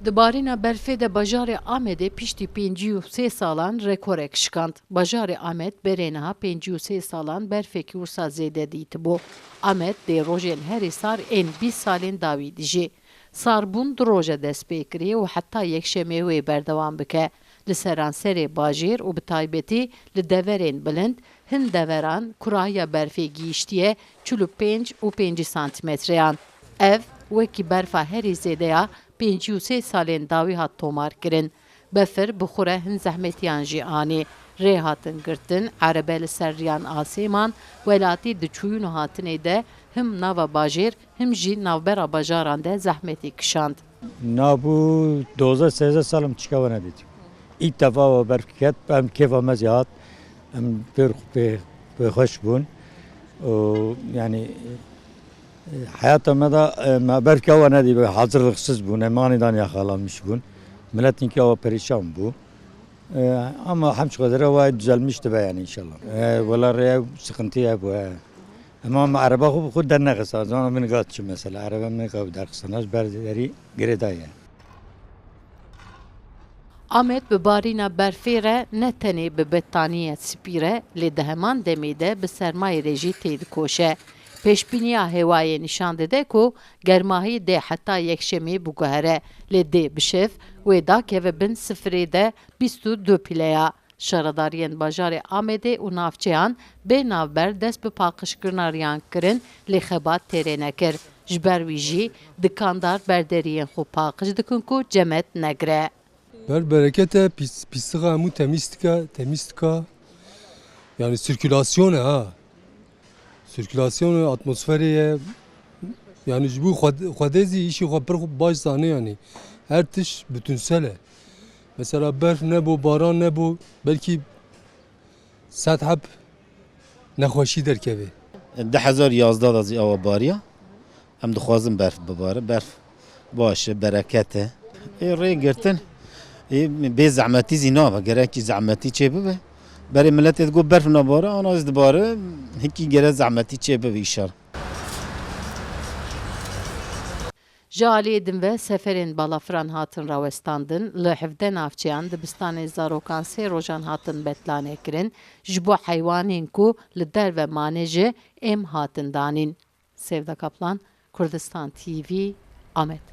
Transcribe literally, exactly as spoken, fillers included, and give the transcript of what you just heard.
Di barîna berfê de bajarê Amedê piştî pêncî û sê salan rekorek şikand. Bajarê Amed berê niha pêncî û sê salan berfekî wisa zêde dîtibû. Amed dê rojên herî sar ên bîst salên dawî dijî. Sarbûn du roje dest pê kirî û heta yekşemê wê berdewam bike. Li seranserê bajêr û bi taybetî li deverên bilind hin deveran kurahiya berfê gihîştiye çil û pênc û pêncî santimetreyan. Ev wekî berfa herî zêde ya pêncî û sê salên dawî hat tomarkirin. Befir bi xwe re hin zehmetiyan jî anî. Rê hatin girtin, erebe li ser riyan asê man, welatî di çûyîn û hatinê de him nava bajêr, him jî navbera bajaran de zehmetî kişand. Nabû dozdeh sêzdeh sal em tişka we nedît. Îlk defa we berf ket, em kêfa me zî hat, em pêr pê, pê xweş bûn. Û, yanî, heyata me de, e, me berfka we nedî, hazirliksiz bûn, em anîdan yaxalanmiş bûn. Miletên ke we perîşan bû. E, ama hemşxwedere we düzelmiş dibe yani inşallah. E, wela rê ew sıkıntı hebû, he. Ema me ereba xwe bi xwe dernexista, zana min gat çi mesela, ereba min gat derxistina, ji ber derî girêdaye. Amed bi barîna berfê re ne tenê bi betaniyê spî re, lê di heman demê de bi sermayê re jî têdikoşe. Pêşbîniya hewayê nîşan dide ku germahî dê heta yekşemê biguhere, lê dê bi şev wê dakeve bin sifirê de bîst û du pîleya. Şaredariyên bajarê Amedê û navçeyan bê navber dest bi paqijkirina riyan kirin, lê xebat têrê nekir. Ji ber wî jî dikandar berderiyên xwe paqij dikin ku cemet negire. Ber berekete pîs-, pîsixa hemû temîz dike, temîz dike. Yani sirkülasyon e ha. Sirkülasyon e, atmosferê ye. Yani ji bo Xwed-, Xwedê zî îşî xwe pir baş zane yani. Her tişt bütünsel e. Mesela berf nebû, baran nebû, belkî sed heb nexweşî derkeve. Di hezar yazdeh de zî awa bariya. Em dixwazin berf bibare. Berf baş e, bereket e. Ê rê girtin, ê bê zehmetî zî nabe. Gerekî zehmetî çê bibe. Berê miletê digot berf nabare, ana ez dibare, hikî gere zehmetî çê bibe îşallah. Ji aliyê din ve seferên balafiran hatin rawestandin, li hevdeh navçeyan dibistanên zarokan sê rojan hatin betlanekirin, ji bo heywanên ku li derve mane jî êm hatin danîn. Sevda Kaplan, Kurdistan T V, Amed.